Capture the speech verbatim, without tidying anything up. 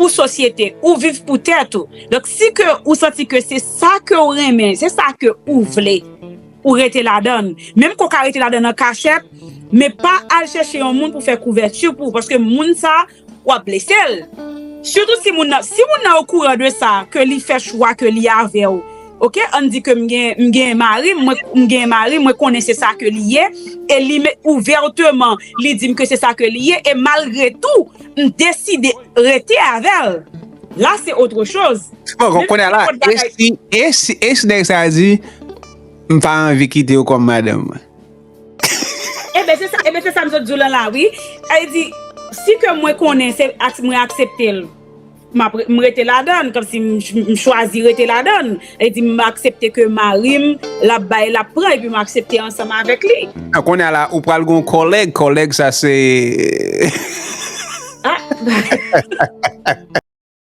pou sosyete, ou viv pou tèt ou. Donk, si ke ou santi ke se sa ke ou renmen, se sa ke ou vle, ou rete ladan l. Menm ke w ka rete ladan l an kachèt, men pa al chèche yon moun pou fè kouvèti pou ou, paske moun sa, w ap blese l. Sitou si moun nan, si moun nan okouran de sa, ke li fè chwa ke li avè w, oke, ann di ke m gen, m gen mari, mwen, m gen mari, mwen konnen se sa ke li ye, e li me-, ouvèteman, li di m ke se sa ke li ye, e malgre tou, m deside rete avè l. La, se otre choz. Bon, konnen la, e si, e si, e si nèg sa di, m pa anvi kite w kòm madanm mwen. Ebyen, se sa, ebyen, se sa m sot di w lan la, wi. Sa vle di, si ke mwen konnen, se, ak-, mwen aksepte l, m ap re-, m rete ladan l, kòmsi m, m chwazi rete ladan l. Sa vle di, m aksepte ke mari m, l ap bay, l ap pran, epi m aksepte ansanm avèk li. Konnen la, ou pral gon kòlèg, kòlèg sa se... Ah,